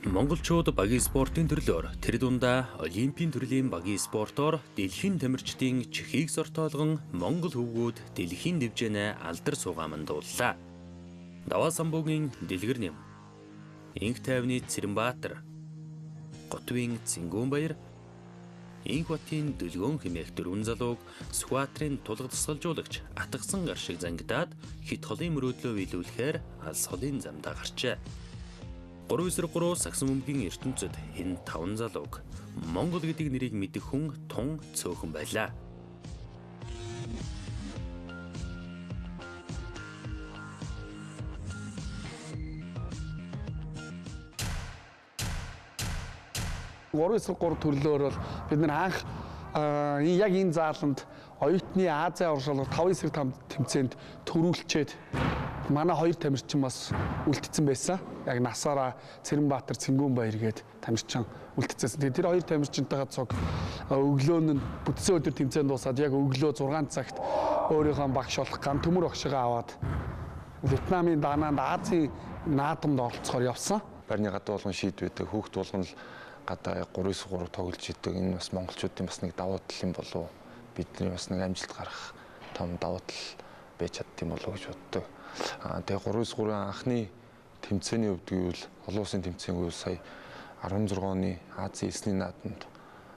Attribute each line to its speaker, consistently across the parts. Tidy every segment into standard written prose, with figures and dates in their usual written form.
Speaker 1: Монголчууд багийн спортын төрлөөр тэр дундаа олимпийн төрлийн багийн спортоор дэлхийн тамирчдын чихийг сортоолгон Монгол хөвгүүд дэлхийн дэвжээнэ алдар суугаа мандууллаа. Даваа самбуугийн Дэлгэр нэм, Инх тайвны Цэрэнбаатар, Готвын Цэнгүүнбаяр, Инх батын Дүлгөөн хэмээх дөрвөн залууг Сүхбаатарын тулга тасгалжуулагч атгасан гар шиг зангидаад хит холын мөрөөдлөө биелүүлэхээр алс холын замдаа гарчээ. 3-3 сагсан бөмбөгийн ертөнцид энэ таван залууг Монгол гэдэг нэрийг мэдэх хүн тун цөөхөн байлаа.
Speaker 2: Гурван 3 төрлөөр бол бид нар анх яг энэ зааланд оюутны Азийн урсгалаар 5-5 тэмцээнд төрүүлчээд манай хоёр тамирчин бас үлдсэн байсан. Яг насаараа Цэрэнбаатар, Цэнгүүнбаяр гээд тамирчин үлдсэн. Тэгээд тэр хоёр тамирчинтайгаа цуг өглөө нь бүтсэн өдөр тэмцээн дуусаад яг өглөө 6 цагт өөрийнхөө багш болох гам төмөр багшигаа аваад Вьетнамын Дананд Азийн наадамд оролцохоор явсан.
Speaker 3: Барны гадаа болгон шийдвэдэг, хүүхд болгон л гадаа 3-3 тоглож идэг. Энэ бас монголчуудын бас нэг давуу тал юм болов. Бидний бас нэг амжилт гаргах том давуу тал байж чаддсан болов гэж боддог. Тэгээ 3-3 анхны тэмцээний хувьд гэвэл олон улсын тэмцээн гэвэл сая 16 оны Азийн элсний наадамд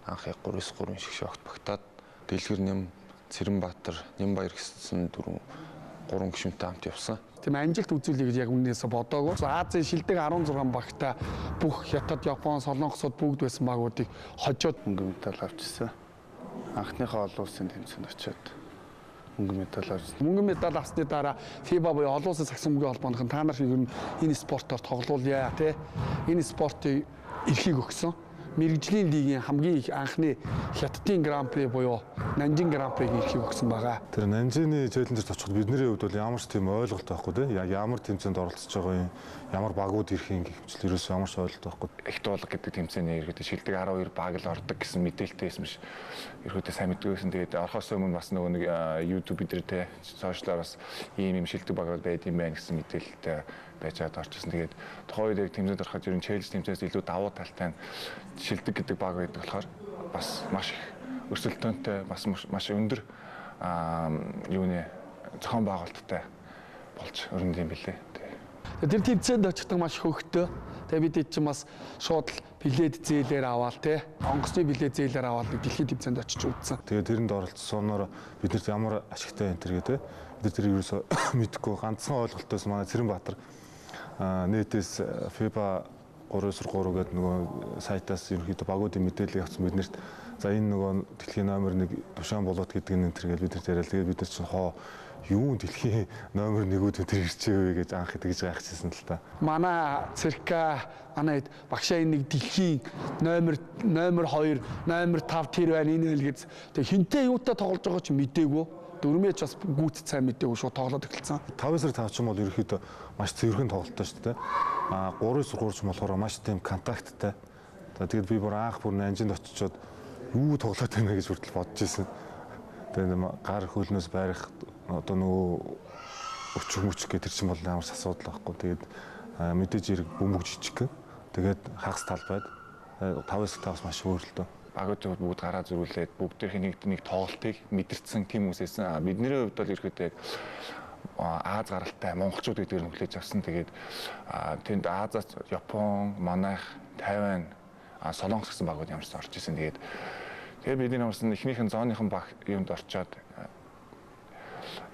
Speaker 3: анх яг 3-3 шиг шогт багтаад Дэлгэр нэм, Цэрэнбаатар, Нямбаяр гэсэн 3 гишүүнтэй хамт явсан.
Speaker 2: Тийм амжилт үзүүлэе гэж яг үннээсээ бодоагүй. Азийн шилдэг 16 багта бүх Хятад, Япон, Солонгосод бүгд байсан багуудыг хожоод
Speaker 4: мөнгө медаль авчихсан. Анхныхаа олон улсын тэмцээнд очиод мөнгө медаль авсан.
Speaker 2: Мөнгө медаль авсны дараа FIBA буюу олон улсын сагсан бөмбөгийн холбооных нь та нар шиг ер нь энэ спортоор тоглоулъя тий. Энэ спортыг эрхийг өгсөн. Мэргэжлийн лигийн хамгийн их анхны Хятадын гран-при буюу Нанжин гран-пригийн эрхийг өгсөн байгаа.
Speaker 5: Тэр Нанжины челленжерт очиход бидний хувьд бол ямар ч тийм ойлголт байхгүй тий. Яг ямар тэмцээнд оролцож байгаа юм, ямар багууд ирэх юм гэх мэт ерөөсөө ямар ч ойлголт байхгүй.
Speaker 6: Их дуулга гэдэг тэмцээний ерөөдөө шилдэг 12 баг л ордог гэсэн мэдээлэлтэй байсан биш. Ерөөдөө сайн мэдгүй байсан. Тэгээд орохоос өмнө бас нөгөө нэг YouTube дээр тий сошиалаар бас ийм юм шилдэг багууд байд юм байна гэсэн мэдээлэлтэй байж байгаад орчихсон. Тэгээд тухайн үед яг тэмцээнд ороход ер нь челленж тэмцээс илүү давуу талтай нь шилдэг гэдэг баг байдаг болохоор бас маш их өрсөлдөөнтэй, бас маш өндөр юуны зохион байгуулалттай болж өрнөд юм билээ.
Speaker 2: Тэр тэмцээнд очихдаг маш хөвгтөө. Тэгээ бид чинь бас шууд л билет зээлээр аваал тий. Онгоцны билет зээлээр аваад нэг дэлхийн тэмцээнд очиж үзсэн.
Speaker 5: Тэгээ тэрэнд оролцсоноор биднэрт ямар ашигтай энэ төр гэдэг. Бид нар тэр ерөөсөө мэдэхгүй ганцхан ойлголтоос манай Цэрэнбаатар нийтээс FIBA 3-3 гэдэг нөгөө сайтаас ерөнхийдөө багуудын мэдээлэл авсан биднэрт за энэ нөгөө дэлхийн номер 1 Тушаан Болот гэдэг нь энэ төр гэж бид нар яриад тэгээд бид нар чинь хоо юун дэлхийн номер 1-үүд энэ төр ирчээвэ гэж анх тэгж гайхчихсан л та.
Speaker 2: Манай цирка манай хэд багшаа энэ нэг дэлхийн номер 2, номер 5 тэр байна энэ хэл гэж тэг хинтээ юутай тоглож байгаа ч мдээгүй. Дөрмөөч бас гүйц сайн мдээгүй шууд тоглоод эхэлсэн.
Speaker 5: 5-5 ч юм бол ерөнхийдөө маш цэвэрхэн тоглолттой шүү дээ. А 3-3 ч юм болохоор маш тийм контакттай. За тэгээд би бүр анх бүр Нанжинд очичоод юу тоглоод байна гэж хүртэл бодож исэн. Тэгээд гар хөлнөөс байрах одоо нөгөө өчөх мөчих гэх тэр чинь бол ямар ч асуудал байхгүй. Тэгээд мэдээж хэрэг бөмбөг жижиг. Тэгээд хагас талбайд 5-5-аас маш өөр л дөө.
Speaker 6: Багууд бүгд гараа зөрүүлээд бүгдийнх нэг тоглолтыг мэдэрсэн тийм хүмүүсээсэн. Бидний хувьд бол ерөөдөө яг Аз гаралтай монголчууд гэдгээр нь хүлээж авсан. Тэгээд тэнд Азаас Япон, Манайх, Тайван, Солонгос гэсэн багууд ямарсан орж исэн. Тэгээд бидний ямарсан эхнийхэн зооныхон баг юмд орчоод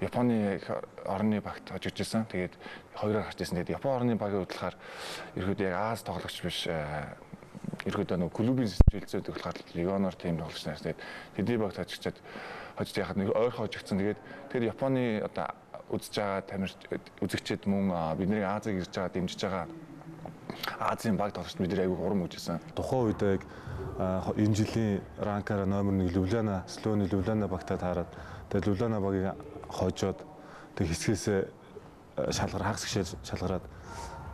Speaker 6: Японы орны багт хожигдж исэн. Тэгээд хоёроор гарч исэн. Тэгээд Япон орны багийн хувьд болохоор ерөөдөө яг Аз тоглогч биш ерөөдөө нөгөө клубын системэлцээд болохоор легионер тим тоглогч нар. Тэгээд тэдний багт хожигчаад хожиж яхад нэг ойрхон хожигдсан. Тэгээд тэр Японы одоо үзэж байгаа тамир үзэгчид мөн бидний Азийг ирж байгаа дэмжиж байгаа Азийн баг тоглогчд бид нар айгүй урам өгчээсэн.
Speaker 5: Тухайн үед яг энэ жилийн ранкаараа номер 1 Любляна, Словени Любляна багтаа таарад тэгээд Любляна багийг хожоод тэг хэсгээсээ шалгар хагас гişээр шалгараад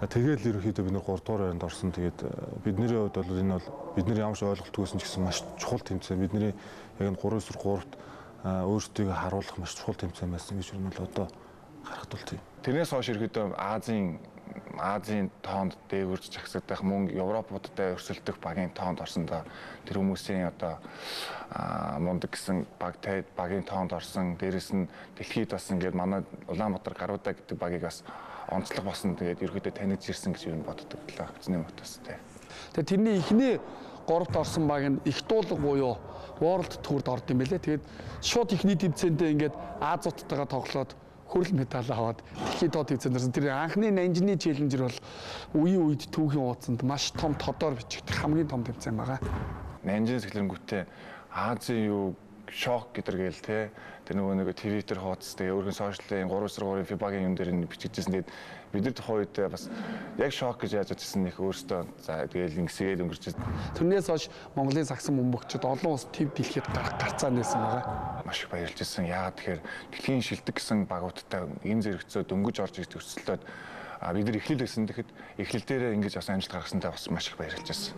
Speaker 5: тэгэл ерөнхийдөө бид нар 3 дугаар байранд орсон. Тэгээд бидний хувьд бол энэ бол бидний ямар ч ойлголтгүйсэн ч гэсэн маш чухал тэмцээн. Бидний яг энэ 3-3-т өөрсдийгөө харуулах маш чухал тэмцээн байсан гэж юу л одоо харахад бол тийм.
Speaker 6: Тэрнээс хойш ерөнхийдөө Азийн Азийн тоонд дээгүүрч жагсагдах, мөн Европуудтай өрсөлдөх багийн тоонд орсон доо. Тэр хүмүүсийн одоо мундаг гэсэн багтай багийн тоонд орсон. Дээрэс нь дэлхийд бас ингээд манай Улаанбаатар гаруудаа гэдэг багийг бас онцлог болсон. Тэгээд ерөөдөө танигдж ирсэн гэж юу боддог лээ. Эцний мотос тий.
Speaker 2: Тэгээд тэрний эхний 3-т орсон баг нь их дуулга буюу World Tour-д орд юм байлээ. Тэгээд шууд эхний тэмцээндээ ингээд Азуудтайгаа тоглоод хөрөл медаль аваад дэлхийн тоо тэмцээнд орсон. Тэр анхны Нанжины челленжер бол үеийн үед түүхийн хуудсанд маш том тодор бичигдэх хамгийн том тэмцээн байгаа.
Speaker 6: Нанжин сэхлэнгүүтээ Азийн юу шок гэдэр гээл те. Тэр нөгөө нэг Twitter хуудас тэгээ өөрхөн сошиалын 3-3 FIBA-гийн юм дээр нь бичигдсэн. Тэгээд бид нар тухайн үед бас яг шок гэж яаж утсан их өөртөө за тэгээл ингэсгээд өнгөрч.
Speaker 2: Тэрнээс хойш Монголын сагсан бөмбөгчд олон улс төв дэлхийд гарах гарцаа нээсэн байгаа.
Speaker 6: Маш их баярлж ирсэн. Яагаад тэгэхээр дэлхийн шилдэг гэсэн багуудтай ийм зэрэгцээ дөнгөж орж ирж өрсөлдөөд бид нар эхлэл байсан. Тэгэхэд эхлэл дээрээ ингэж бас амжилт гаргасантай бас маш их баярлж ирсэн.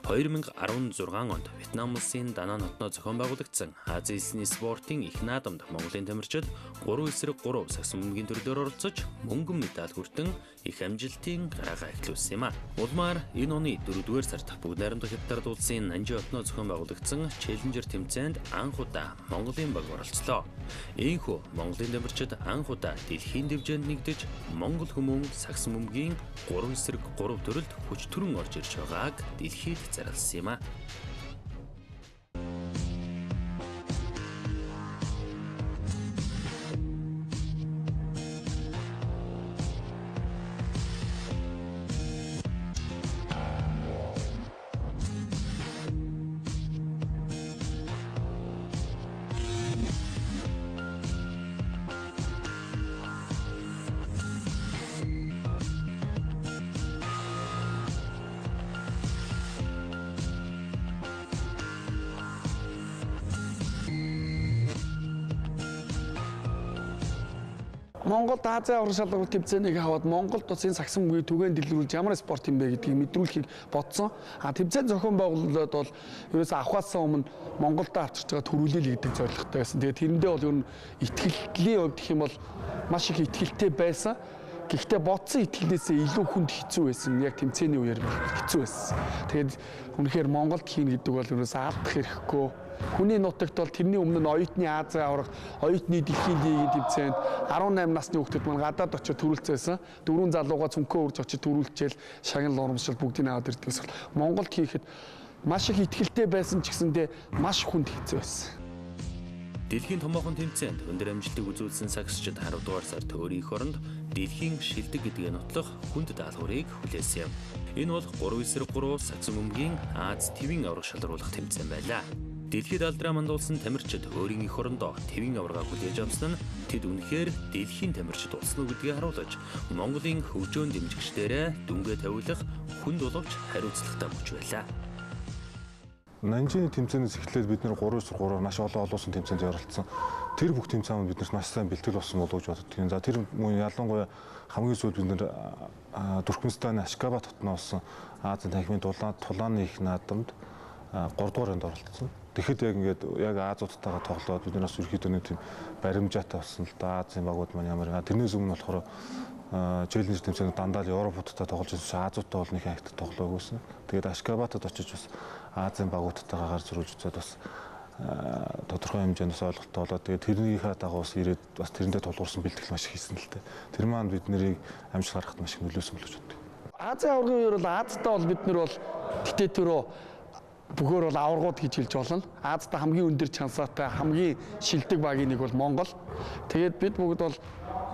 Speaker 1: 2016 онд Вьетнам улсын Данан хотноо зохион байгуулагдсан Азийн элсний спортын их наадамд Монголын тамирчид 3-3 сагсан бөмбөгийн төрлөөр оролцож мөнгөн медаль хүртэн их амжилтын гараагаа эхлүүлсэн юм а. Улмаар энэ оны 4-р сард Бүгд найрамдах Хятад улсын Нанжин хотноо зохион байгуулагдсан Челленжер тэмцээнд анх удаа Монголын баг оролцлоо. Ийхүү Монголын тамирчид анх удаа дэлхийн дэвжээнд нэгдэж Монгол хүмүүн сагсан бөмбөгийн 3-3 төрөлд хүч төрөн орж ирж байгааг дэлхийд зарласан юм а.
Speaker 2: Монголд Азийн аварга шалралт тэмцээнийг аваад Монголд бас энэ сагсан бөмбөгийг түгээн дэлгэрүүлж ямар спорт юм бэ гэдгийг мэдрүүлэхийг бодсон. А тэмцээн зохион байгуулалт бол ерөөсөө авахаас өмнө Монголд авчирч байгаа төрүүлэл гэдэг зорилготой байсан. Тэгээд тэрэндээ бол ер нь итгэлтлийн хувьд гэх юм бол маш их итгэлтэй байсан. Гэхдээ бодсон итгэлээсээ илүү хүнд хэцүү байсан. Яг тэмцээний үеэр хэцүү байсан. Тэгээд үнэхээр Монголд хийнэ гэдэг бол ерөөсөө алдах хэрэггүй. Хүний нутагт бол тэрний өмнө нь оюутны Азийн аварга, оюутны дэлхийн лигийн тэмцээнд 18 насны хүүхдүүд маань гадаад очиж төрүүлцээсэн. Дөрвөн залуугаа цүнхөө үрж очиж төрүүлчихэл шагнал урамшил бүгдийг аваад ирдэг гэсэн. Монголд хийхэд маш их итгэлтэй байсан ч гэсэндээ маш хүнд хэцүү байсан.
Speaker 1: Дэлхийн томоохон тэмцээнд өндөр амжилтыг үзүүлсэн сагсчид 10 дугаар сард өөрийн эх оронд дэлхийн шилдэг гэдгээ нотлох хүнд даалгаврыг хүлээсэн юм. Энэ бол 3-3 сагсан бөмбөгийн Аз твийн аварга шалруулах тэмцээн байлаа. Дэлхийд алдраа мандуулсан тамирчид өөрийн эх орондоо твийн аварга хүлээж авсан нь тэд үнэхээр дэлхийн тамирчид болсон уу гэдгийг харуулж Монголын хөгжөөн дэмжигчдээрээ дүнгээ тавиулах хүнд боловч хариуцлагатай мөч байлаа.
Speaker 5: Нанжины тэмцээнээс эхлээд бид нэр 3-3 маш олон улсын тэмцээнд оролцсон. Тэр бүх тэмцээн биднэрт маш сайн бэлтгэл болсон болов уу гэж боддог. За тэр мөн ялангуяа хамгийн сүүлд бид нэр Туркменистаны Ашгабад хотноо болсон Азийн танхимын тулааны их наадамд 3 дугаар оронд оролцсон. Тэгэхэд яг ингээд яг Азуудтайгаа тоглоод бид нараас ерөөхдөө нэг тийм баримжаатай болсон л да. Азийн багууд маань ямар. Тэрнээс өмнө болохоор челленж тэмцээнд дандаа л Европуудтай тоглож байсан. Азуудтай бол нэг хаагт тоглоогүйсэн. Тэгээд Ашгабатад очиж бас Азийн багуудтайгаа гар зөрүүлж үзээд бас тодорхой хэмжээнд бас ойлголттой болоод тэгээд тэрнийхээ дагуу бас ирээд бас тэрэндээ тулгуурсан бэлтгэл маш их хийсэн л дээ. Тэр маань бид нарыг амжилт гаргахад маш их нөлөөсөн болов уу гэдэг.
Speaker 2: Азийн аваргын үеэр бол Азтай бол бид нар бол диктатор бөхөр бол аваргууд гэж хэлж болно. Азтай хамгийн өндөр чансаатай хамгийн шилдэг багийн нэг бол Монгол. Тэгээд бид бүгд бол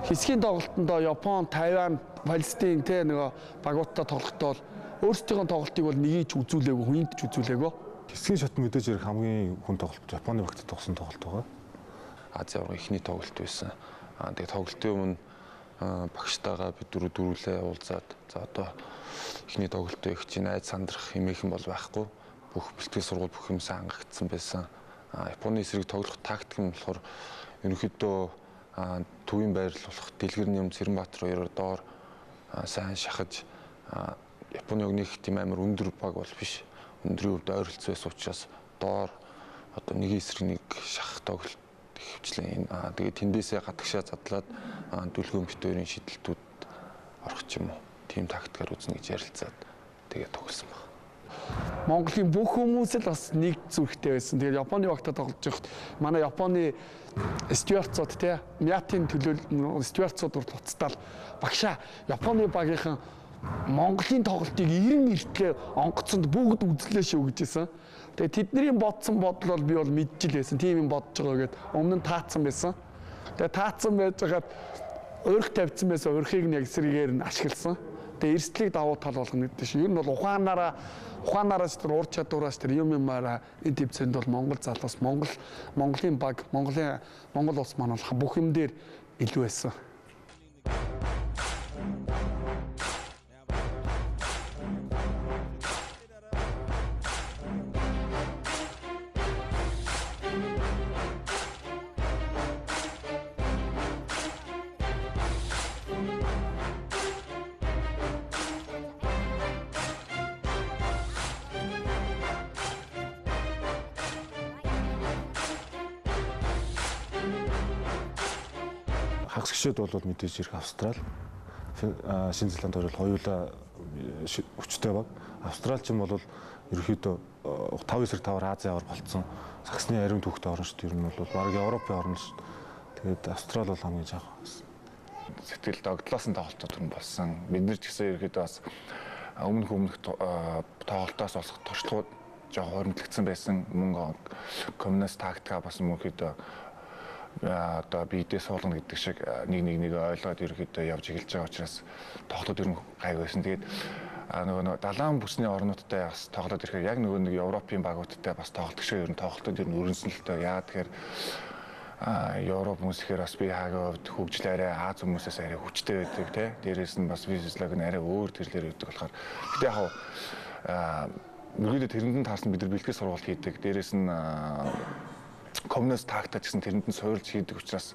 Speaker 2: хэсгийн тоглолтондоо Япон, Тайван, Палестин те нөгөө багуудтай тоглохдоо бол өөрсдийнхөө тоглолтыг бол нэгийг ч үзүүлээгүй, хүнд ч үзүүлээгүй.
Speaker 5: Хэсгийн шат мэдээж хэрэг хамгийн хүн тоглолт Японы багт тоглосон тоглолт байгаа.
Speaker 3: Азийн аварга эхний тоглолт байсан. Аа тэгээд тоглолтын өмнө багштайгаа бид дөрвүүлээ уулзаад за одоо эхний тоглолт их чинь айд сандрах хэмээхэн бол байхгүй. Бүх бэлтгэл сургууль бүх юм сайн хангагдсан байсан. Японы эсрэг тоглох тактик нь болохоор ерөнхийдөө төвийн байрлал болох Дэлгэрний юм Цэрэнбаатар хоёроор доор сайн шахаж Японы яг нэг тийм амар өндөр баг бол биш. Өндрийн хувьд ойролцоо байсан учраас доор одоо нэг эсрэг нэг шахах тоглолт Ихэвчлэн тэгээд тэндээсээ гадагшаа задлаад дүлгөөн битүүрийн шидэлтүүд орох ч юм уу. Тийм тактикаар үзнэ гэж ярилцаад тэгээд тоглосон баг.
Speaker 2: Монголын бүх хүмүүс л бас нэг зүрхтэй байсан. Тэгээд Японы багтаа тоглож байхад манай Японы стюардсууд те Мятын төлөөл стюардсууд урд буцтаал багшаа Японы багийнхан Монголын тоглолтыг 90 эртлээ онгоцонд бүгд үзлээ шүү гэж хэлсэн. Тэгээд тэдний бодсон бодол бол би бол мэдчихэл байсан. Тийм юм бодож байгаа гэд өмнө нь таацсан байсан. Тэгээд таацсан байж байгаад урих тавьсан байсан. Урихыг нь яг эсрэгээр нь ашигласан. Тэгээд эрсдлийг давуу тал болгоно гэдэг чинь. Ер нь бол ухаанаараа тэр ур чадвараас тэр юмараа энэ тэмцээнд бол Монгол залуус, Монголын баг, Монгол улс маань бол бүх юм дээр илүү байсан.
Speaker 5: Хагас гişэд бол мэдээж ирэх Австрал, Шинэ Зеланд хоёр бол хоёулаа хүчтэй баг. Австрал ч юм бол ерөнхийдөө 5-9-5-аар Азийн авар болцсон. Саксны ариун түүхтэй орн шүү дээ. Ер нь бол бараг Европын орн шүү. Тэгээд Австрал бол хамгийн жаахан байсан.
Speaker 6: Сэтгэл догдлоосон тоглолтууд юм болсон. Бид нар ч гэсэн ерөнхийдөө бас өмнөх тоглолтоос болох туршлагууд жоохон хуримтлагдсан байсан. Мөн коммунист тактика бас мөнхөдөө одоо биедээ суулгана гэдэг шиг нэг ойлгоод ерөнхийдөө явж эхэлж байгаа учраас тоглолтууд ер нь гайгүй байсан. Тэгээд нөгөө далайн бүсний орнуудтай бас тоглоод ирэхээр яг нөгөө нэг Европын багуудтай бас тоглолт шиг ер нь тоглолтууд ер нь өрнсөн л тоо. Яа тэгэхээр Европ хүмүүс ихээр бас бие хаагийн хувьд хөгжил арай Аз хүмүүсээс арай хүчтэй байдаг тий. Дээрээс нь бас физиологи нь арай өөр төрлөөр өгдөг болохоор гэтээ яг ерөнхийдөө тэрэнд нь таарсан бид нар бэлтгэл сургалт хийдэг. Дээрээс нь коммунист тактик гэсэн тэрэнд нь суурилж хийдэг учраас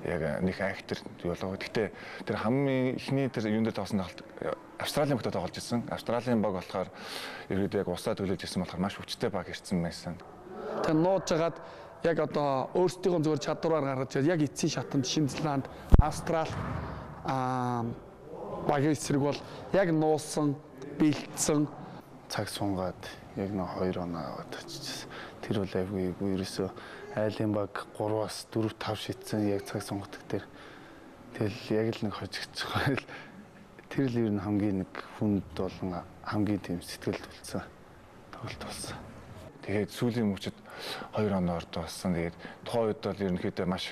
Speaker 6: яг нэг актер болоо. Гэхдээ тэр хамгийн эхний тэр юун дээр тоглосон тоглолт Австралийн багтаа тоглож ирсэн. Австралийн баг болохоор ерөөдөө яг усаа төлөөлж ирсэн болохоор маш хүчтэй баг ирсэн байсан.
Speaker 2: Тэр нууж хагаад яг одоо өөрсдийнхөө зүгээр чадвараар гаргаж яг эцсийн шатанд Шинэ Зеланд, Австрал багийн эсрэг бол яг нуусан, бэлдсэн
Speaker 4: цаг сунгаад яг нэг 2 оноо аваад очижсэн. Тэр бол айгүй ерөөсөө айлын баг 3-аас 4 5 шидсэн яг цаг сунгадаг дээр. Тэгэл яг л нэг хожигдчих. Тэр л ер нь хамгийн нэг хүнд болон хамгийн тийм сэтгэлд үлдсэн тоглолт болсон.
Speaker 6: Тэгээд сүүлийн мөчид 2 оноо ордог болсон. Тэгээд тухайн үед бол ерөнхийдөө маш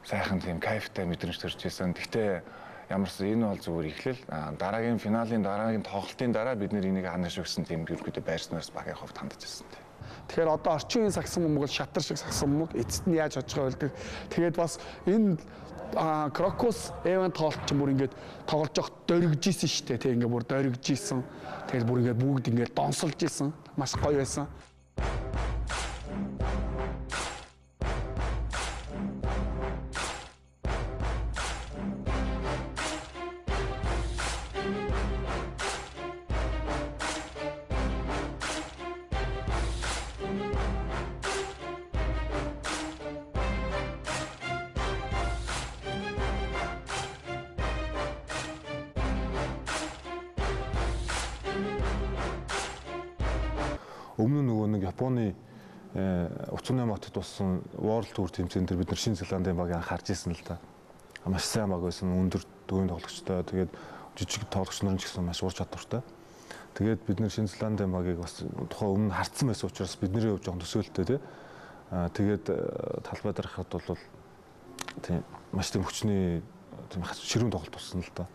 Speaker 6: сайхан тийм кайфтай мэдрэмж төрж байсан. Гэхдээ ямарс энэ бол зүгээр эхлэл. Дараагийн финалийн дараагийн тоглолтын дараа бид нэр энийг ханаа шүү гэсэн тийм ерөнхийдөө байрснаас багийн хувьд хандаж байсан.
Speaker 2: Тэгэхээр одоо орчин үеийн сагсан бөмбөг бол шатар шиг сагсан бөмбөг эцэст нь яаж очих вэ гэдэг. Тэгээд бас энэ Крокус Эван тоглолт чинь бүр ингээд тоглож явах дөргиж исэн шүү дээ. Тэг ингээд бүр дөргиж исэн. Тэгэл бүр ингээд бүгд ингээд донсолж исэн. Маш гоё байсан.
Speaker 5: Өмнө нь нөгөө нэг Японы 38 хотод болсон World Tour тэмцээн дээр бид нар Шинэ Зеландын багийг анх харж ирсэн л да. Маш сайн баг байсан, өндөр төвийн тоглогчтой. Тэгээд жижиг тоглогч нар ч гэсэн маш ур чадвартай. Тэгээд бид нар Шинэ Зеландын багийг бас тухайн өмнө харцсан байсан учраас бидний хувьд жоохон төсөөлттэй тий. Тэгээд талбай дээр харахад бол тийм маш тийм хүчний тийм ширүүн тоглолт болсон л да.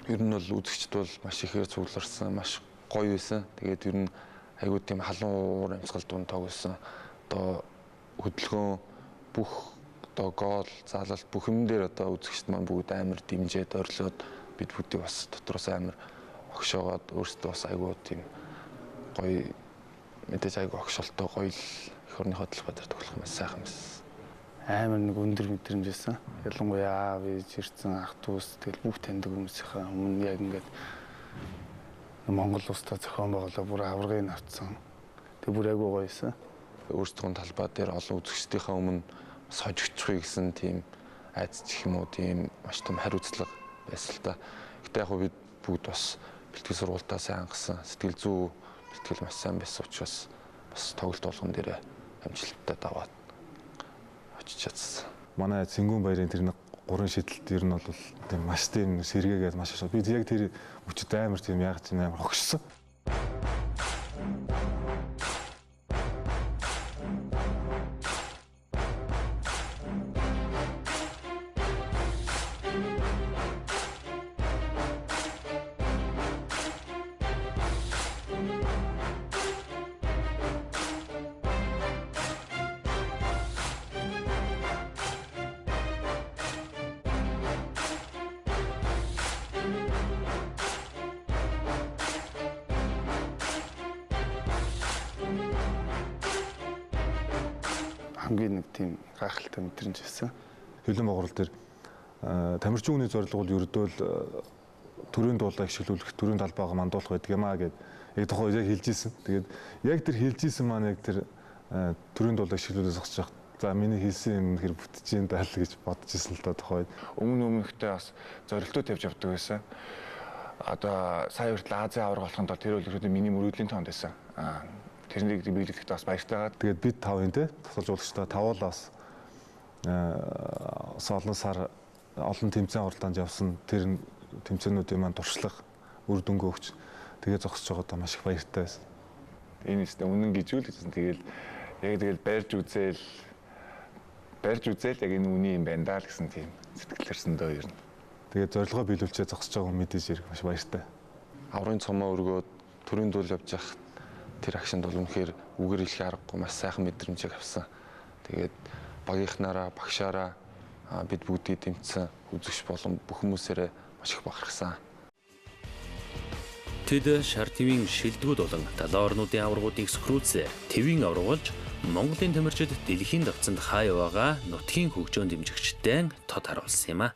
Speaker 3: Ер нь бол үзэгчд бол маш ихээр цугларсан, маш гоё байсан. Тэгээд ер нь айгуу тийм халуун уур амьсгал дунд тоглосон. Одоо хөдөлгөөн бүх одоо гол, заалалт бүх юм дээр одоо үзэгчд маань бүгд амар дэмжээд орилоод бид бүгдийг бас дотроос амар огшоогоод өөрсдөө бас айгуу тийм гоё мэдээж айгуу огшолтой гоё л эх орныхоо талбай дээр тоглох маш сайхан байсан.
Speaker 4: Амар нэг өндөр мэдрэмж байсан. Ялангуяа аав ээж ирсэн ах дүүс тэгэл бүх таньдаг хүмүүсийнхаа өмнө яг ингээд Монгол улстай зохион байгуулаа бүр аваргыг авцсан. Тэг бүр айгуу гоё байсан.
Speaker 3: Өөрсдийнхөө талбай дээр олон үзэгчдийнхээ өмнө бас хожигдчихъя гэсэн тийм айц гэх юм уу, тийм маш том хариуцлага байсан л та. Гэтэ яг бид бүгд бас бэлтгэл сургуультаа сайн хангасан, сэтгэл зүй бэлтгэл маш сайн байсан учраас бас тоглолт болгон дээр амжилттай даваад очиж чадсан.
Speaker 5: Манай Цэнгүүн баярын тэр нэг 3 шидэлт ер нь бол тийм маш тийм сэргээгээд маш их. Би яг тэр мөчөд амар тийм яг ч амар хогшсон.
Speaker 4: Хамгийн нэг тийм гайхалтай мэдрэмж байсан.
Speaker 5: Хөлөн богрол дээр тамирчин хүний зорилго бол ердөө л төрийн дуулаа ихшүүлэх, төрийн талбайгаа мандуулах байдаг юм аа гэд яг тухайн үед яг хэлж ийсэн. Тэгээд яг тэр хэлж ийсэн маань яг тэр төрийн дуулаа ихшүүлээс зогсож явах. За миний хэлсэн юм хэр бүтэж юм даа л гэж бодож исэн л да тухайн үед.
Speaker 6: Өмнө өмнөхтэй бас зорилтоо тавьж явдаг байсан. Одоо сая хүртэл Азийн аварга болохын тулд тэр бол миний мөрөөдлийн тоонд байсан. Тэрнийг биелүүлэхдээ бас баяртай.
Speaker 5: Тэгээд бид тавын те тасалжуулагчдаа тавуулаа бас олон сар олон тэмцээн уралдаанд явсан тэр тэмцээнүүдийн маань туршлага үр дүнгээ өгч тэгээ зогсож байгаадаа маш их баяртай байсан.
Speaker 6: Энэ өстө үнэн гэж үл гэсэн. Тэгэл яг тэгэл барьж үзээл яг энэ үний юм байна даа л гэсэн тийм сэтгэл төрсөн дөө ер нь.
Speaker 5: Тэгээд зорилгоо биелүүлчээ зогсож байгаа мэдээж хэрэг маш баяртай.
Speaker 3: Аврын цомоо өргөөд төрийн дуул явж явах тэр агшинд бол үнэхээр үгээр хэлэх аргагүй маш сайхан мэдрэмжийг авсан. Тэгээд багийнхнаараа, багшаараа бид бүгдийг дэмжсэн үзэгч болон бүх хүмүүсээрээ маш их бахархсан.
Speaker 1: Тэд шар твийн шилдэгүүд болон далайн орнуудын аваргуудыг сөхрүүлсээр твийн аварга болж Монголын тамирчид дэлхийн давцанд хаа яваагаа нутгийн хөгжөөн дэмжигчтэй тод харуулсан юм а.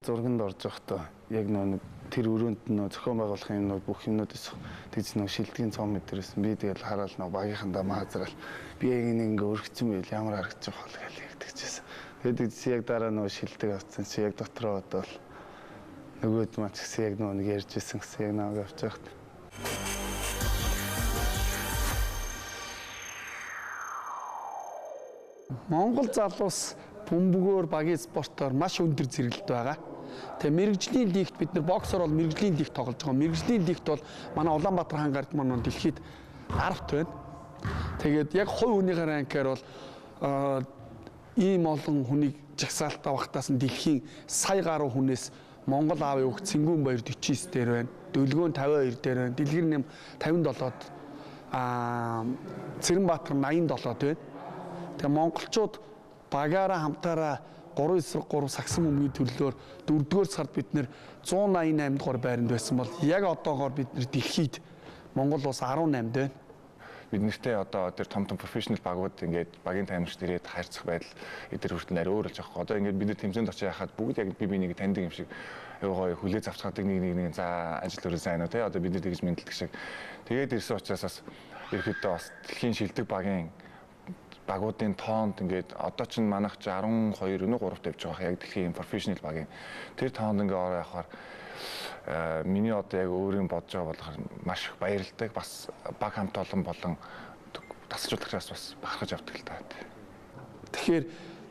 Speaker 4: Зурганд орж явахдаа яг нэг тэр өрөөнд нөө зохион байгуулах юмнууд бүх юмнууд тэгж нөө шилдгийн цом мэдэрсэн. Би тэгэл хараад нөө багийнхандаа маазрал би яг нэг ингээ өргөцсөн байл ямар харагдчих бол гэж ягдчихсэн. Тэгээд тэгж яг дараа нөө шилдэг авцсан чи яг дотроо бодвол нөгөөд маань ч гэсэн яг нөө нэг ярьж исэн гэсэн яг намайг авч явахт.
Speaker 2: Монгол залуус бөмбөгөөр багийн спортоор маш өндөр зэрэглэлд байгаа. Тэгээ мэрэгжлийн лигт бид нар боксоор бол мэрэгжлийн лиг тоглож байгаа. Мэрэгжлийн лигт бол манай Улаанбаатар хаан гард маань дэлхийд 10-т байна. Тэгээд яг хувь хүнийхээ ранкаар бол ийм олон хүнийг жагсаалт авахтаас нь дэлхийн сая гаруй хүнээс Монгол аавын хүүхд Цэнгүүн баяр 49 дээр байна. Дөлгөөн 52 дээр байна. Дэлгэр нэм 57-д Цэрэнбаатар 87-д байна. Тэгээ монголчууд багаараа хамтаараа 3-3 сагсан бөмбөгийн төрлөөр 4-р сард бид нэр 188 дугаар байранд байсан бол яг одоогоор бид нэр дэлхийд Монгол улс 18-д байна.
Speaker 6: Бид нэртэй одоо тэр том том профешнл багууд ингээд багийн тамирчид ирээд харьцах байдал эдгээр хүртэл арай өөр болж байгаа. Одоо ингээд бид нар тэмцээнд очиж яхад бүгд яг би бинийг таньдаг юм шиг аюу гоё хүлээ завцгаадаг нэг нэг нэг за ажил өрөө сайн уу те одоо бид нар тэгж мэдлдэг шиг. Тэгээд ирсэн учраас бас ерөөхдөө бас дэлхийн шилдэг багийн багуудын тоонд ингээд одоо чинь манайх чи 12 өнөө 3-т явж байгаа яг дэлхийн профешнл багийн тэр тоонд ингээд ороо явахаар миний одоо яг өөрийн бодож байгаа болохоор маш их баярлалтай бас баг хамт олон болон тасалжуулагчаас бас бахархаж явдаг л та.
Speaker 2: Тэгэхээр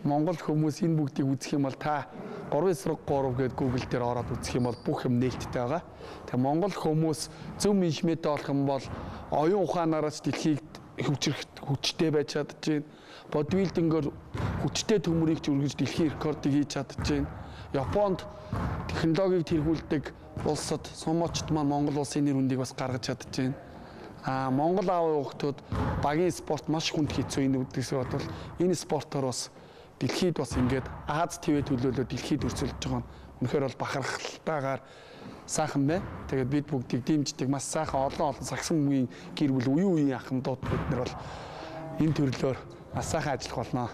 Speaker 2: Монгол хүмүүс энэ бүгдийг үзэх юм бол та 3-3 гээд Google дээр ороод үзэх юм бол бүх юм нээлттэй байгаа. Тэгээ Монгол хүмүүс зөв менежменттэй болох юм бол оюун ухаанаараас дэлхийг хөвчрөх хүчтэй байж чадчихээн. Бодибилдингээр хүчтэй төмөрийг ч өргөж дэлхийн рекордыг хийж чадчихээн. Японд технологиг тэргүүлдэг улсад сумочд маань Монгол улсын нэр хүндийг бас гаргаж чадчихээн. Аа Монгол аавын хүүхдүүд багийн спорт маш хүнд хэцүү энэ үднэсээ бодвол энэ спортоор бас дэлхийд бас ингээд Аз ТV төлөөлөө дэлхийд өрсөлдөж байгаа нь үнэхээр бол бахархалтайгаар сайхан байна. Тэгээд бид бүгдийг дэмждэг маш сайхан олон олон сагсан бөмбөгийн гэр бүл үеийн үеийн ахмадууд бид нар бол энэ төрлөөр маш сайхан ажиллах болно.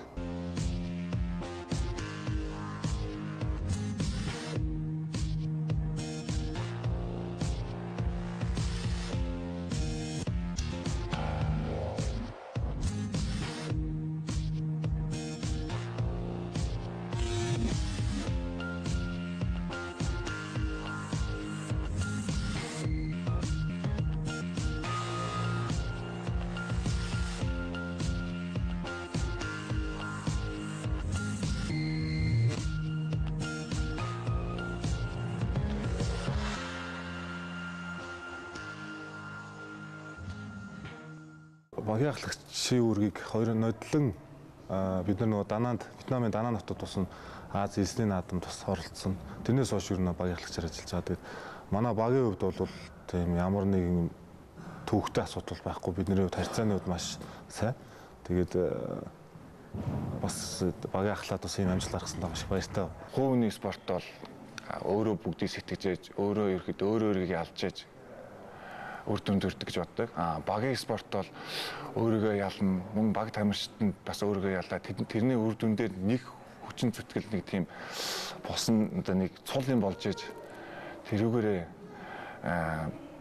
Speaker 5: Багийн ахлагчийн үүргийг хоёр нодлон бид нар нөгөө Данаанд Вьетнамын Данаан хотод тусан Аз элсний наадамд бас оролцсон. Тэрнээс хойш ер нь багийн ахлагчаар ажиллаж байгаа. Тэгээд манай багийн хувьд бол тийм ямар нэгэн төвөгтэй асуудал байхгүй. Бидний хувьд харьцааны хувьд маш сайн. Тэгээд бас багийн ахлаад бас ийм амжилт гаргасандаа маш их баяртай.
Speaker 6: Хувийн спорт бол өөрөө бүгдийг сэтгэжээж, өөрөө ерхэд өөрөө өөрийгөө алжээж үр дүнд хүрдэг гэж боддог. Багийн спорт бол өөрийгөө ялна, мөн баг тамирчид нь бас өөрийгөө ялаа. Тэрний үр дүн дээр нэг хүчин зүтгэл нэг тийм босон одоо нэг цул юм болж иж тэрүүгээрээ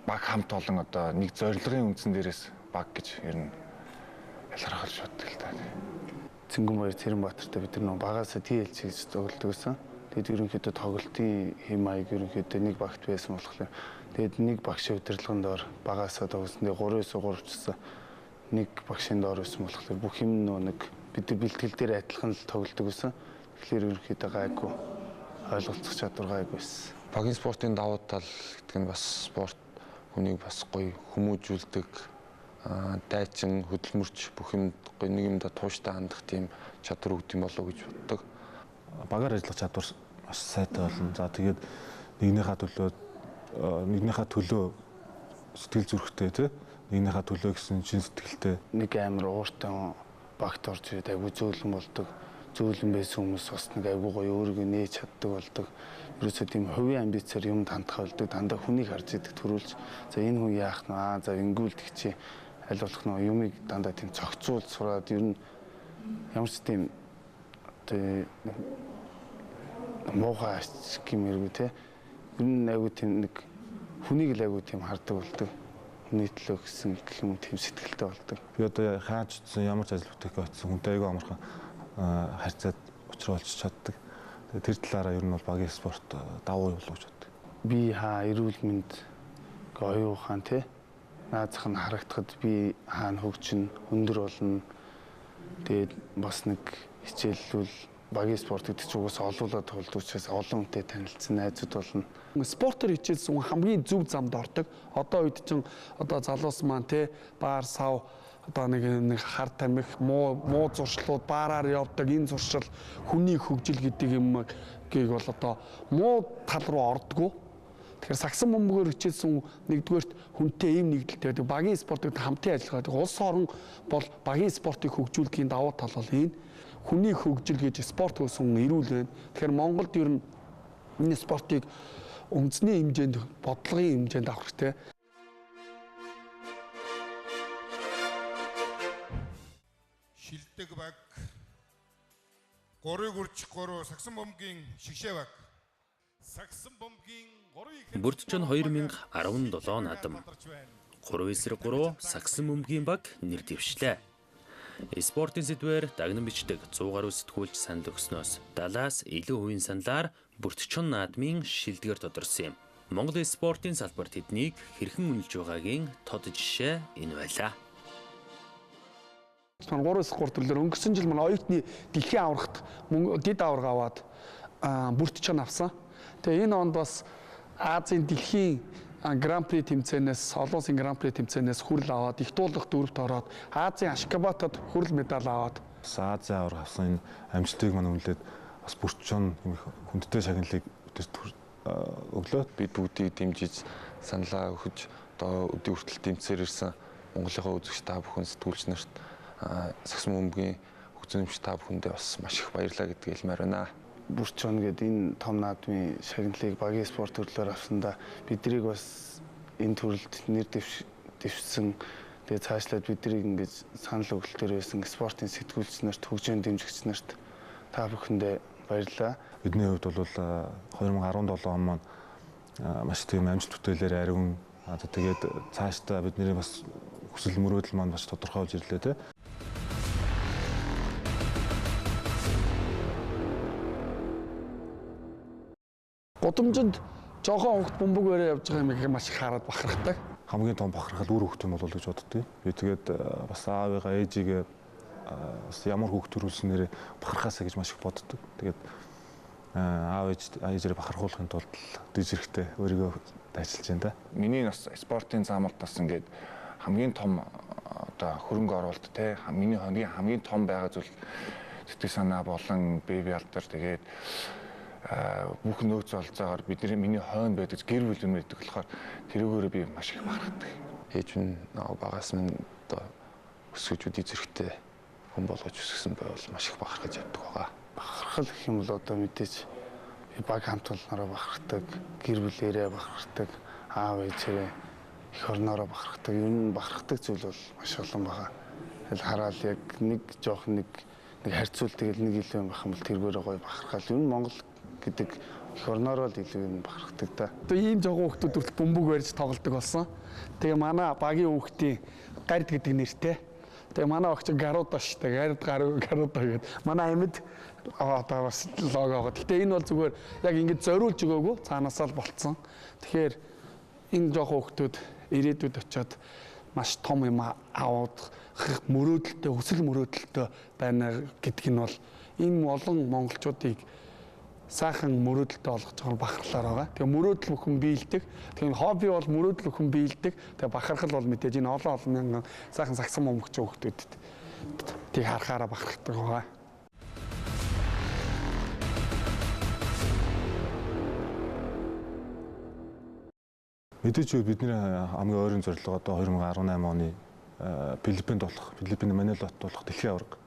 Speaker 6: баг хамт олон одоо нэг зорилгын үндсэн дээрээс баг гэж ер нь ялгархалж боддог л та.
Speaker 4: Цэнгэн баяр Цэрэнбаатартай бид нар багаасаа ТЛЧ гэж тоглодог гэсэн. Тэгээд ерөнхийдөө тоглолтын хэм маяг ерөнхийдөө нэг багт байсан болохоор тэгээд нэг багшийн удирдлагын доор багаасаа тоглосон. Тэгээд 3-9-3 ч гэсэн нэг багшийн доор байсан болохоор бүх юм нөө нэг бид нар бэлтгэл дээр адилхан л тоглодог гэсэн. Тэгэхээр ерөнхийдөө гайгүй ойлголцох чадвар гайгүй байсан.
Speaker 3: Багийн спортын давуу тал гэдэг нь бас спорт хүнийг бас гоё хүмүүжүүлдэг, дайчин, хөдөлмөрч бүх юмд гоё нэг юмдаа тууштай хандах тийм чадвар өгдөг юм болов уу гэж боддог.
Speaker 5: Багаар ажиллах чадвар маш сайтай болно. За тэгээд нэгнийхээ төлөө сэтгэл зүрэхтэй тий нэгнийхээ төлөө гэсэн чин сэтгэлтэй
Speaker 4: нэг амар ууртай багт орж ирээд айгүй зөөлөн болдог. Зөөлөн байсан хүмүүс бас нэг айгүй гоё өөрийгөө нээж чаддаг болдог. Ерөөсөө тийм хувийн амбицаар юмд хандах болдог. Дандаа хүнийг харж идэг төрүүлж за энэ хүн яах нь аа за ингүүлдэг чи аль болох нөө юмыг дандаа тийм цогцуул сураад ер нь ямар ч тийм одоо муухай ач гэмээргүй те ер нь айгүй тийм нэг хүнийг л айгүй тийм хардаг болдог. Хүний төлөө гэсэн гэх юм тийм сэтгэлтэй болдог.
Speaker 5: Би одоо хаач утсан ямар ч ажил бүтээхээ очсон хүнтэй айгүй амархан харьцаад учруулж чаддаг. Тэр талаараа ер нь бол багийн спорт давуу юм болов гэж боддог.
Speaker 4: Би хаа эрүүл мэнд оюун ухаан те наазах нь харагдахад би хаана хөгжин өндөр болно. Тэгээд бас нэг хичээллүүл багийн спорт гэдэг чинь угсаа олуулаад тоглодог учраас олон хүнтэй танилцсан найзууд болно.
Speaker 2: Спортоор хичээлсэн хүн хамгийн зөв замд ордог. Одоо үед чинь одоо залуус маань те баар сав одоо нэг хар тамхи муу зуршлууд баараар явдаг энэ зуршил хүний хөгжил гэдэг юмгийг бол одоо муу тал руу ордгоо. Тэгэхээр сагсан бөмбөгөөр хичээлсэн нэгдүгээрт хүнтэй ийм нэгдэлтэй байдаг. Багийн спортыг хамтын ажиллагаа. Улс орон бол багийн спортыг хөгжүүлэхийн давуу тал бол энэ хүний хөгжил гэж спорт хөөсөн эрүүл байна. Тэгэхээр Монголд ер нь энэ спортыг үндэсний хэмжээнд, бодлогын хэмжээнд авах хэрэгтэй.
Speaker 7: Шилдэг баг 3-3 сагсан бөмбөгийн шигшээ баг. Сагсан бөмбөгийн
Speaker 1: Бүртчон 2017 наадам 3-3 сагсан бөмбөгийн баг нэр дэвшлээ. Спортын сэдвээр дагнан бичдэг 100 гаруй сэтгүүлч санал өгснөөс 70-аас илүү хувийн саналаар Бүртчон наадмын шилдгээр тодорсон юм. Монгол спортын салбар тэднийг хэрхэн үнэлж байгаагийн тод жишээ энэ байлаа.
Speaker 2: 3-3 төрлөөр өнгөрсөн жил манай оюутны дэлхийн аваргат дэд аварга аваад Бүртчон авсан. Тэгээ энэ онд бас Азийн дэлхийн Гран-при тэмцээнээс, олон улсын Гран-при тэмцээнээс хүрэл аваад, их дуулах дөрөвт ороод, Азийн Ашгабатад хүрэл медаль аваад.
Speaker 5: Бас Азийн аварга авсан энэ амжилтыг маань үнэлээд бас Бүртчон хүндтэй шагналыг өглөө.
Speaker 3: Бид бүгдийг дэмжиж, саналаа өгч, одоо өдий хүртэл дэмжсээр ирсэн Монголынхаа үзэгч та бүхэн, сэтгүүлч нарт, сагсан бөмбөгийн хөгжимч та бүхэндээ бас маш их баярлалаа гэдгийг хэлмээр байна.
Speaker 4: Бүртчон гэдэг энэ том наадмын шагналыг багийн спорт төрлөөр авсандаа биднийг бас энэ төрөлд нэр дэвшсэн. Тэгээ цаашлаад биднийг ингэж санал өгөлтөөр байсан спортын сэтгүүлч нарт, хөгжөөн дэмжигч нарт та бүхэндээ баярлалаа.
Speaker 5: Бидний хувьд бол 2017 он маань маш тийм амжилт бүтээлээр ариун. Тэгээд цаашдаа бидний бас хүсэл мөрөөдөл маань бас тодорхой болж ирлээ те.
Speaker 2: Гудамжинд жоохон хогт бөмбөг өрөө явж байгаа юм маш их хараад бахархдаг.
Speaker 5: Хамгийн том бахархал үр хөвгт юм болов гэж боддгийг. Би тэгээд бас аавыгаа, ээжигээ бас ямар хүүхд төрүүлснээрээ бахархаасаа гэж маш их боддог. Тэгээд аав ээжээрээ бахархуулахын тулд диж хэрэгтэй өөрийгөө дайчилж байна да.
Speaker 6: Миний бас спортын заамалт бас ингээд хамгийн том одоо хөрөнгө оруулалт те миний хамгийн том байгаа зүйл сэтгэл санаа болон бие биалдар тэгээд бүх нөөц олзоогоор бидний миний хойно байдаг гэр бүл юм байдаг болохоор тэрүүгээрээ би маш их бахархдаг.
Speaker 3: Ээж минь багаас минь одоо өсгөж үдий зэрэгтэй хүн болгож өсгсөн байвал маш их бахархаж явдаг байгаа.
Speaker 4: Бахархал гэх юм бол одоо мэдээж би баг хамт олноороо бахархдаг, гэр бүлээрээ бахархдаг, аав ээжээрээ эх орноороо бахархдаг. Ер нь бахархдаг зүйл бол маш олон байгаа. Тэгэл хараал яг нэг жоох нэг харьцуул тэгэл нэг илүү юм байх юм бол тэргээрээ гоё бахархал. Ер нь Монгол гэдэг эх орноороо л илүү юм бахархдаг да.
Speaker 2: Одоо ийм жоохон хүүхдүүд хүртэл бөмбөг барьж тоглодог болсон. Тэгээ манай багийн хүүхдийн гард гэдэг нэртэй. Тэгээ манай огч Гаруда шүү дээ. Гард Гаруда гэдэг. Манай амьд одоо бас лого байгаа. Гэтэ энэ бол зүгээр яг ингэж зориулж өгөөгүй цаанаасаа л болцсон. Тэгэхээр энэ жоохон хүүхдүүд ирээдүйд очиод маш том юм аваад мөрөөдөлтэй, хүсэл мөрөөдөлтэй байна гэдг нь бол энэ олон монголчуудыг сайхан мөрөөдөлтэй болгож байгаа бахархлаар байгаа. Тэгээ мөрөөдөл бүхэн биелдэг. Тэгээ хобби бол мөрөөдөл бүхэн биелдэг. Тэгээ бахархал бол мэдээж энэ олон олон мянган сайхан сагсан бөмбөгч хүүхдүүдэд тийг харахаараа бахархдаг байгаа.
Speaker 5: Мэдээж бидний хамгийн ойрын зорилго одоо 2018 оны Филиппинд болох, Филиппин Манилад болох дэлхийн аварга.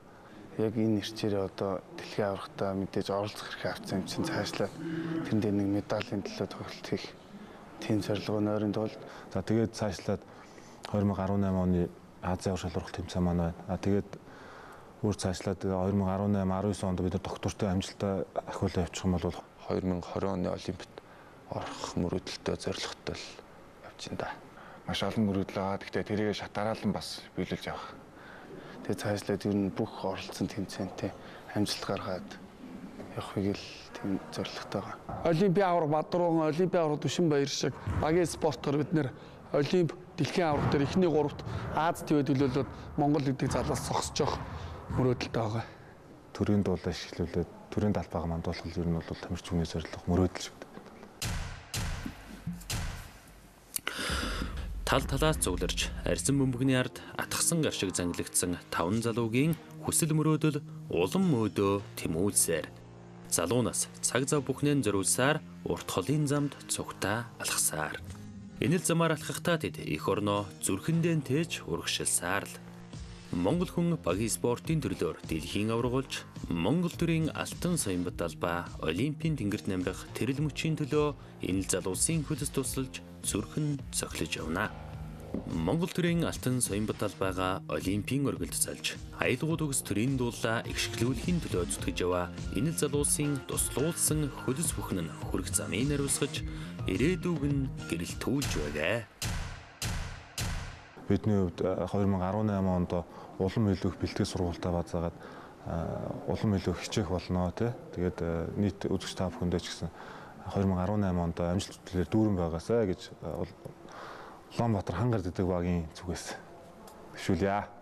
Speaker 4: Яг энэ нэрчээрээ одоо дэлхийн аваргатаа мэдээж оролцох хэрэг авсан юм чинь цаашлаад тэрэн дээр нэг медалийн төлөө тоглолт хийх тийм зорилго нойрын тулд.
Speaker 5: За тэгээд цаашлаад 2018 оны Азийн аварга шалралт тэмцээн маань байна. А тэгээд өөр цаашлаад 2018 19 онд бид нар доктортой амжилттай ахиулаа явуучих юм бол
Speaker 3: 2020 оны Олимпиад орох мөрөөдөлтэй зорилготой л явж байна да.
Speaker 6: Маш олон мөрөөдөл байгаа. Гэхдээ тэрийг шатараалан бас биелүүлж явах.
Speaker 4: Тэгээ цаашлаад ер нь бүх оролцсон тэмцээнтэй амжилт гаргаад явахыг л тийм зорилготой байгаа.
Speaker 2: Олимпийн аварга Бадруухан, Олимпийн аварга Түшин Баяр шиг багийн спортоор бид нэр Олимп дэлхийн аварга дээр эхний гуравт Аз твээ төлөөлөөд Монгол гэдэг залаас зогсож мөрөөдөлтэй байгаа.
Speaker 5: Төрийн дуулаа шиглүүлээд төрийн далбаага мандуулах нь ер нь бол тамирч хүний зорилго мөрөөдөл шүү дээ.
Speaker 1: Тал талаас цугларч арьсан бөмбөгний ард атгсан гар шиг занглагдсан таван залуугийн хүсэл мөрөөдөл улам мөөдөө тэмүүлсээр. Залуунаас цаг зав бүхнээ зориулсаар урт холын замд цугтаа алхасаар. Энэ л замаар алхахдаа тэд эх орноо зүрхэндээ тээж урагшилсаар л. Монгол хүн багийн спортын төрлөөр дэлхийн аварга болж Монгол төрийн алтан соёмбот албаа Олимпийн тэнгэрт намрах тэрэл мөчийн төлөө энэ л залуусын хөлс тусалж зүрхэн цохилж явна. Монгол төрийн алтан соёмбот албаага Олимпийн өргөлд залж аялгууд төгс төрийн дуулаа эгшгэлүүлэхийн төлөө зүтгэж яваа энэ л залуусын туслуулсан хөлс бүхэн нь хүрх замыг нариусгаж ирээдүг нь гэрэлтүүлж байгээ.
Speaker 5: Бидний хувьд 2018 онд улам илүү их бэлтгэл сургуультаа базаагаад улам илүү хичээх болно тий. Тэгээд нийт үзэгч та бүхэндээ ч гэсэн 2018 онд амжилт төлөөр дүүрэн байгаасай гэж Улаанбаатар хангар гэдэг багийн зүгээс төвшүүлье.